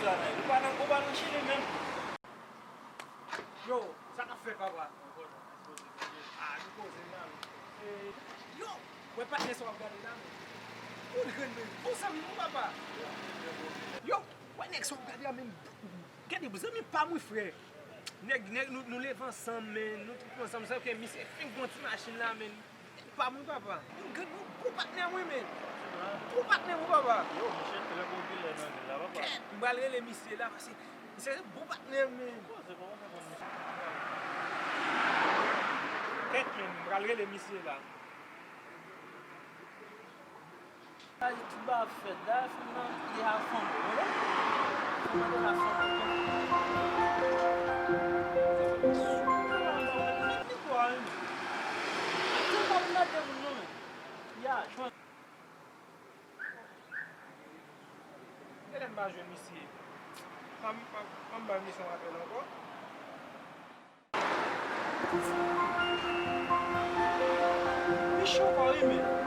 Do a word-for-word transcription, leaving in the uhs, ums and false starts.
Ou pa nan, ou pa nan Chili menm. Yo, sa k ap fèt, papa? Ah, nou poze la. Eh, yo, wè patnè sa w ap gade la, men. Ou grenn, men. Bon, zanmi, bon, papa. Yo, wè nèg sa w ap gade la, men. Gade, zanmi pa mwen, frè. Nèg, nèg, nou, nou leve ansanm, men. Nou tout ansanm. Sa ke misye fin pran ti machin la, men. Pa mwen, papa. Yon grenn, yon gwo patnè mwen, men. Gwo patnè mwen, papa. Yo, misye trè popilè nan vil la, papa. Kèt, m pral rele misye la, paske misye se bon patnè m, men. Kèt, men, m pral rele misye la. Ay, tout bagay ap fèt la, fanm nan deja fanm, wi. Fanm nan deja fanm. Li kwa, wi. Li kwa, wi, nan de moun, non, men. Ya, jwenn. Genlè m pa jwenn misye. Pa m, pa, pa m bay misye yon apèl ankò. Li cho ankò, wi, men.